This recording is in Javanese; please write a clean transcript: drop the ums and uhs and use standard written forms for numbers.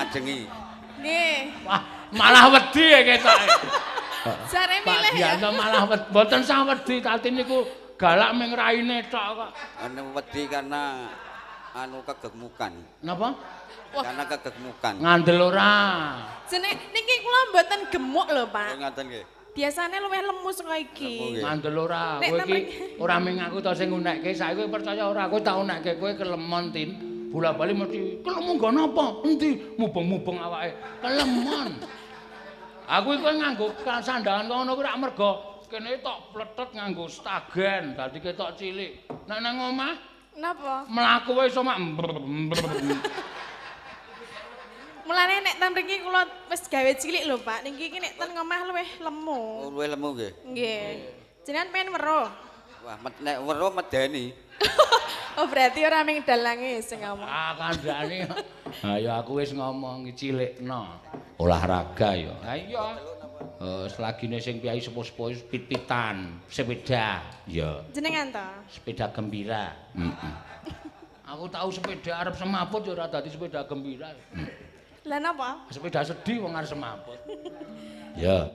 Ngajengi. Nggih. Wah, malah wedi ya ketoke. Jare Pak milih ya. Gianto malah wedi. Mboten sah wedi, Tatin niku galak ming raine tok kok. Anu wedi karena anu kegemukan. Napa? Wah. Karena kegemukan. Ngandel ora. Jeneng niki kula mboten gemuk lho, Pak. Oh, ngaten nggih. Biasane luwih lemu saka iki. Lemu nggih. Ngandel ora. Nek Kowe iki temen- ora ming aku to sing ngunekke, saiki kowe percaya ora aku tak unekke kowe kelemon, Tin. Bola-bali mesti kelemu nggo napa? Endi? Mubeng-mubeng awake. Kelemon. Aku iku nganggo sandangan ngono kuwi rak mergo kene tok plethet nganggo stagen, dadi ketok cilik. Nek nang omah Napa? mlaku wae iso mak. Mulane nek ten mriki kula wis gawe cilik lho, Pak. Niki iki nek ten ngomah luwih lemu. Oh, luwih lemu nggih. Nggih. Jenengan pengen weruh? Wah, nek weruh medeni. Oh, berarti ora ming dalange sing ngomong. Ah, kandhane. Ha ya aku wis ngomong cilikno. Olahraga ya. Ha iya. Selagine sing piyai sepuh-sepuh pit-pitan, sepeda. Ya, Jenengan to? sepeda gembira. Heeh. Aku tau sepeda arep semaput ya ora dadi sepeda gembira. Lah napa? Sepeda sedih wong arep semaput. Ya.